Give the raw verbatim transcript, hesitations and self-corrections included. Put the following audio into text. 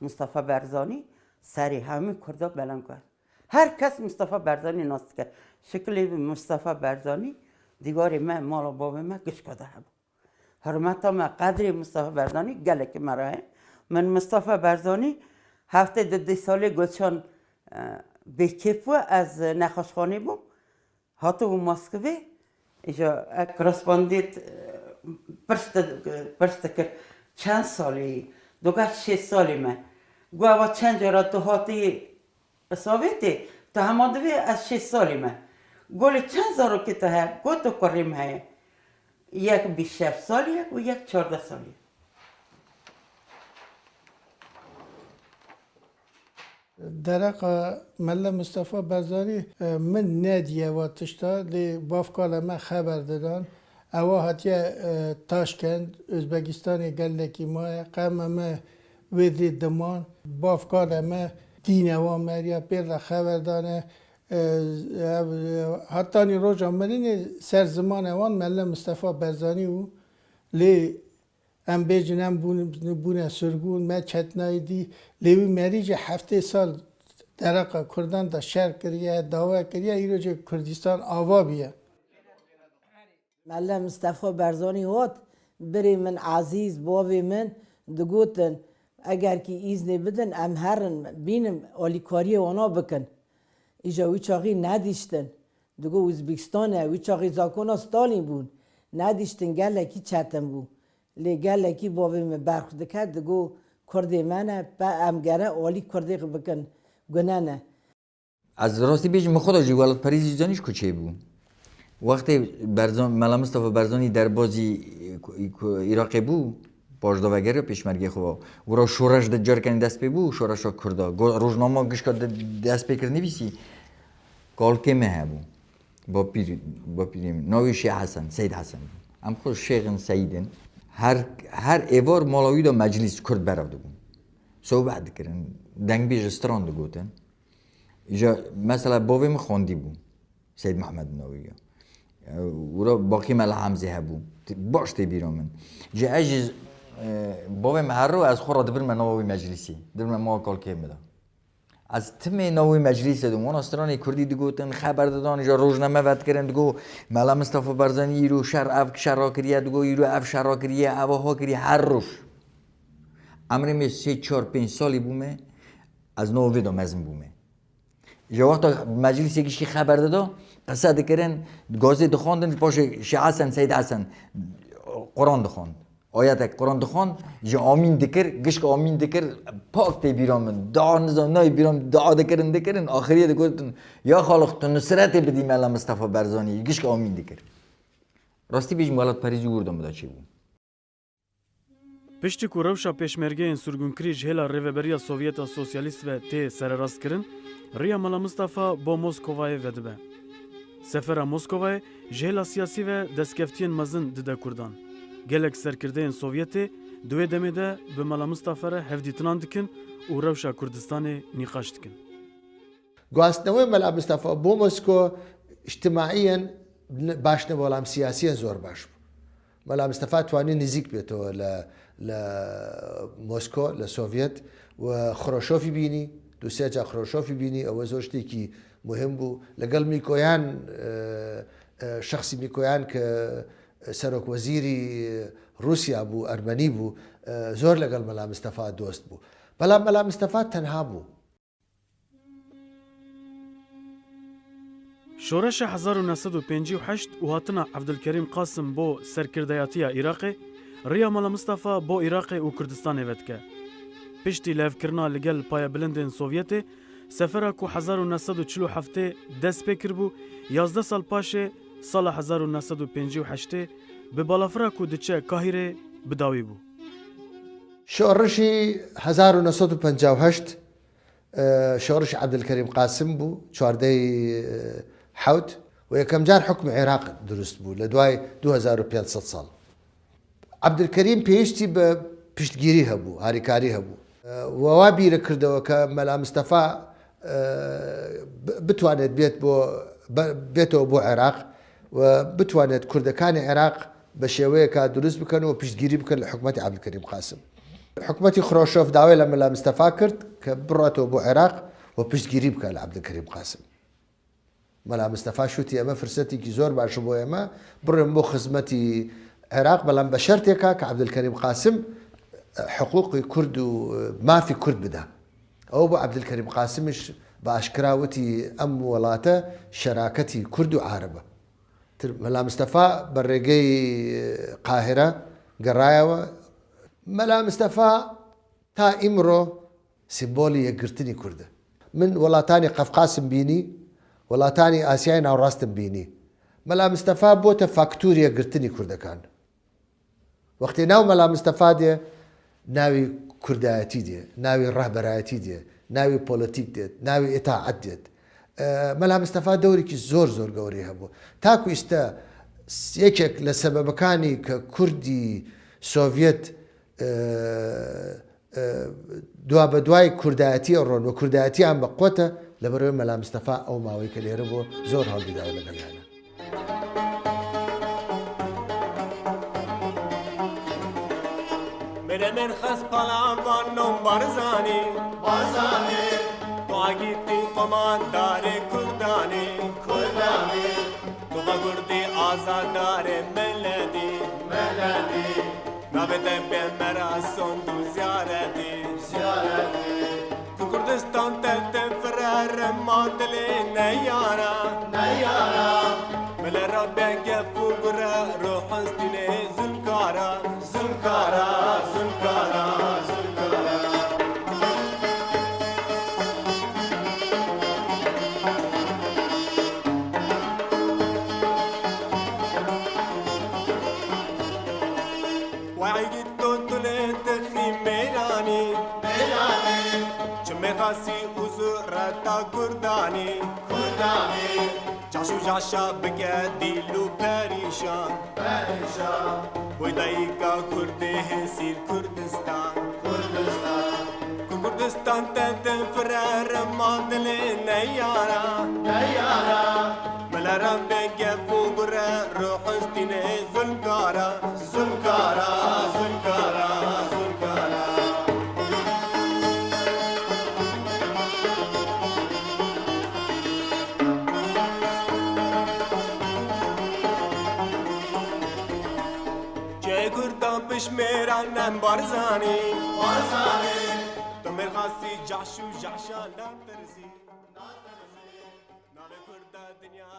Mustafa Barzanî serê hemû Kurda belend kir. Her kes Mustafa Barzanî nas dike. Şikilê Mustafa Barzanî dîwarê me, mala bavê me gişka de hebû. Hurmeta me, qedrê Mustafa Barzanî gelekî me re heye. Min Mustafa Barzanî heftê du salê goçan, e, bêkêf bû, ez nexweşxanê bûm. Hatibû Moskvê, îja ek korespondêt, e, pirs di-, pirs dikir, çend salî yî? Digot şêst salî me. Got, eva çend cara tu hatî Sovêtê, tu hema divê ez şêst salî me. Got, lê çend zarokê tu heye? Got, du kurê min heye. Yek bîst şeş salî ye û yek çardeh salî ye. Dereqa Mele Mistefa Barzanî, e, min nediye wa tişta, lê bavkala me xeber didan. Ewa hatiye, e, Taşkent, Özbekistanê gelekî maye, qewma me wê dê diman. Bavkala me dîne wa meriya pê re xeber dane. E, ev, e, hetanî roja mirinê ser zimanê wan Mele Mistefa Barzanî û lê Em bêjin, em bûn-, bûne sirgûn, me çetinayî dî, lê wî merî jî heftê sal dereqa Kurdan de şer kiriye, dawa kiriye, îro jî Kurdistan ava bûye. Mele Mistefa Barzanî hat, birê min ezîz, bavê min digotin, eger kî îznê bidin, em herin, bînin, alîkariyê wana bikin. Îja wî çaxî nedîştin. Digo Uzbekistan e, wî çaxî zakona Stalin bûn. Nedîştin gelekî çetin bû. Lê gelekî bavê min berx dike, digo Kurdê me ne, pe em gere alî Kurdê bikin, gune ne. Ez rastî bêjim, min xwe de jî welatparêzî zanî ji ku çêbû. Wextê Berzan-, Mela Mistefa Barzanî derbazî, e, ku, ku Iraqê bû, paşdavegeriya pêşmergê xwe, wira şoreş de carikanî dest pê bû, şoreşa Kurda. Go-, rojnama gişka de-, dest pê kir nivîsî, kalkê me hebû. Bapîr, bapîrê min. Navê Şêx Hesen, Seyd Hesen bû. Em xwe şêx in, seyîd in. Her, her êvar mala wî de meclîs Kurd berev dibûn. Sohbet dikirin, dengbêj stran digotin. Îja mesela bavê min xwendî bû. Seyd Mehmed navê ya. Wira baqî Mela Hemzê hebû. Ti-, baş tê bîra min. Ji ez jî, e, bavê min her ro ez xwe re dibirme nava wî meclîsî. Dibirme mala kalkê min de. Ez timê nava wî meclîsê de wana stranê kurdî digotin, xeber didan, ji rojname vedikirin, digo Mela Mistefa Barzanî îro şer ev şera kiriye, digo îro ev şera kiriye, ev ha kiriye her roj. Emrê me sê, çar, pênc salî bûme, ez nava vê de mezin bûme. Ji wexta meclîsê gişkî xeber dida, qise dikirin, gazê dixwandin, paşê Şêx Hesen, Seyd Hesen Quran dixwand. Ayetek Quran dixwand, ji amîn dikir, gişk amîn dikir, pak tê bîra min. Dua nizam nayê bîra min, dua dikirin, dikirin, axiriyê digotin, ya Xaliq, tu nusretê bidî Mela Mistefa Barzanî, gişk amîn dikir. Rastî bêjim, welatparêzî wir de min de çêbû. Piştî ku rewşa pêşmergeyên sirgûnkirî ji hêla Rêveberiya Sovyeta Sosyalîst ve tê sererastkirin, riya Mela Mistefa bo Moskovayê vedibe. Sefera Moskovayê ji hêla siyasî ve destkeftiyên mezin dide Kurdan. Gelek serkirdeyên Sovyetê di wê demê de bi Mela Mistefa re hevdîtinan dikin û rewşa Kurdistanê nîqaş dikin. Guhastinewê Mela Mistefa bo Mosko îctimaiyen baş nebû, belam siyasiyen zor baş bû. Mela Mistefa twanî nizîk bêtewê li, li Mosko, li Sovyet û Xroşofî bînî, du sê ca Xroşofî bînî, ew zor ştêkî muhim bû. Li gel Mîkoyan, e, e, şexsî Mîkoyan ke serokwezîrî Rûsya bû, Ermenî bû, e, zor li gel Mela Mistefa dost bû. Belam Mela Mistefa tenha bû. Şoreşa hezar û neh sed û pêncî û heşt û hatina Evdilkerîm Qasim bo serkirdeyatiya Iraqê, riya Mela Mistefa bo Iraqê û Kurdistanê vedike. Piştî lihevkirina li gel payebilindên Sovyetê, sefera ku hezar û neh sed û çil û heftê dest pê kiribû, yazdeh sal paşê, sala hezar û neh sed û pêncî û heştê, bi balafira ku diçe Kahîrê bi dawî bû. Şoreşî hezar û neh sed û penca û heşt, e, şoreşî Evdilkerîm Qasim bû, çardeh, e, hewt, û yekem car hukm Iraq dirust bû, li duay du hezar û pênc sed sal. Evdilkerîm pêwîstî bi piştgirî hebû, harîkarî hebû. E, we wa bîr kirdewe ke Mela Mistefa, e, bi-, bitwanêt bêt bo, be-, bêtewe bo Iraq û bitwanêt Kurdekanê Iraq bi şêweyeka dirust bikin û piştgirî bikin li hikûmetê Evdilkerîm Qasim. Hikûmetî Xroşov dawê li Mela Mistefa kir ke bireto bo Iraq û piştgirî bike li Ebdilkerîm Qasim. Mela Mistefa şûtî, eme firsetekî zor baş bû eme, birin bo xizmetî Iraq, belam be şertêka ke Ebdilkerîm Qasim, e, hiqûqî Kurd û, e, mafî Kurd bide. Ew bû Ebdilkerîm Qasim ji bi aşkira witî em welate şeraketî Kurd û Arab e. Tir-, Mela Mistefa bi rêgey, e, Qahire geraye we. Mela Mistefa ta îmro sîmbolî yekgirtinî Kurd e. Min welatanî Qefqasim bînî, welatanî Asyayê Navrast im bînî. Mela Mistefa bote faktûr yekgirtinî Kurdekan. Wextê nav Mela Mistefa diye, navî kurdayetî diye, navî rehberayetî diye, navî polîtîk diye, navî îtaet diye. E, Mela Mistefa dewrîkî zor zor gewrî hebû. Ta ku îste yekek li sebebekanî ke Kurdî Sovyet, e, e, dua bi duayê kurdayetiyê ron û kurdayetiyan bi quwet e, li ber wê Mela Mistefa ew maweyê ke lêre bû, zor hewlî daye li gel yan e. Mere min xas pala van nom Barzanî. Barzanî. Tu agîtî komandarê Kurdanî. Kurdanî. Tu va Kurdî azadarê miletî. Miletî. Navê te bê me ra sond û ziyaretî. Ziyaretî. Ku Kurdistan te te firere ma dilê neyara. Neyara. Mele ra be gef û gure ruh hestînê zulmkara. Zulmkara, zulmkara, zulmkara. Wayî tu tulê dixî mêranî. Mêranî. Çimê xasî û zureta Kurdanî. Kurdanî. Caş û caşa bike dîl û perîşan. Perîşan. Wê dayika Kurdê hêsîr Kurdistan. Kurdistan. Ku Kurdistan te din firere ma dilê neyara. Neyara. Mele re bê gef û gure ruh hestînê zulmkara. Zulmkara, zulmkara, zulmkara. Çê Kurdan pişmêran em Barzanî. Barzanî. Tu mêrxasî caş û caşan natirsî. Natirsî. Navê Kurda dinya